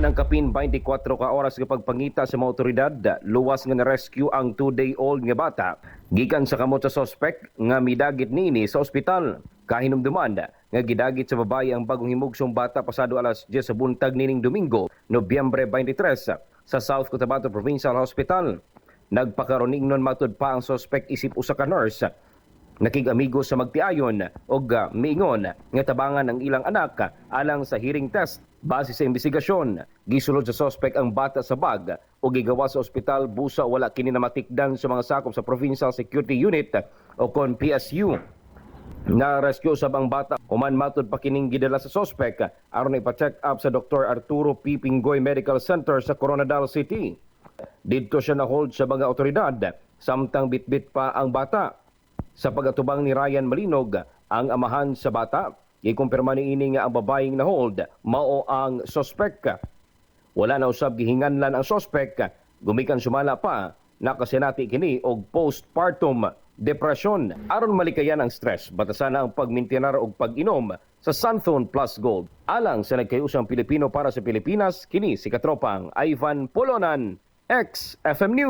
Human ang kapin 24 ka oras nga pagpangita sa mga otoridad, luwas nga na-rescue ang 2-day-old nga bata gikan sa kamot sa suspect nga midagit niini sa ospital. Kahinumduman nga gidagit sa babae ang bagong himugsong bata pasado alas 10 sa buntag nining Domingo, Nobyembre 23, sa South Cotabato Provincial Hospital. Nagpakaroningnon matud pa ang suspect isip usa ka nurse, nakig-amigo sa magtiayon og miingon nga tabangan ang ilang anak alang sa hearing test. Base sa investigasyon, gisulod sa suspect ang bata sa bag ug gigawas sa ospital busa wala kini namatikdan sa mga sakop sa Provincial Security Unit o kon PSU. Na-rescue sab ang bata human matud pa kining gidala sa suspect aron ipa-check up sa Dr. Arturo P. Pingoy Medical Center sa Koronadal City. Didto siya na-hold sa mga otoridad samtang bitbit pa ang bata. Sa pagatubang ni Ryan Malinog, ang amahan sa bata, gikumpirma niini nga ang babayeng na-hold mao ang suspect. Wala na usab gihinganlan ang suspect, gumikan sumala pa nakasinati kini og postpartum depression. Aron malikayan ang stress, batasan na ang pagmintinar og pag-inom sa Xanthone Plus Gold. Alang sa nagkayusang Pilipino para sa Pilipinas, kini si katropang Ivan Polonan, XFM News.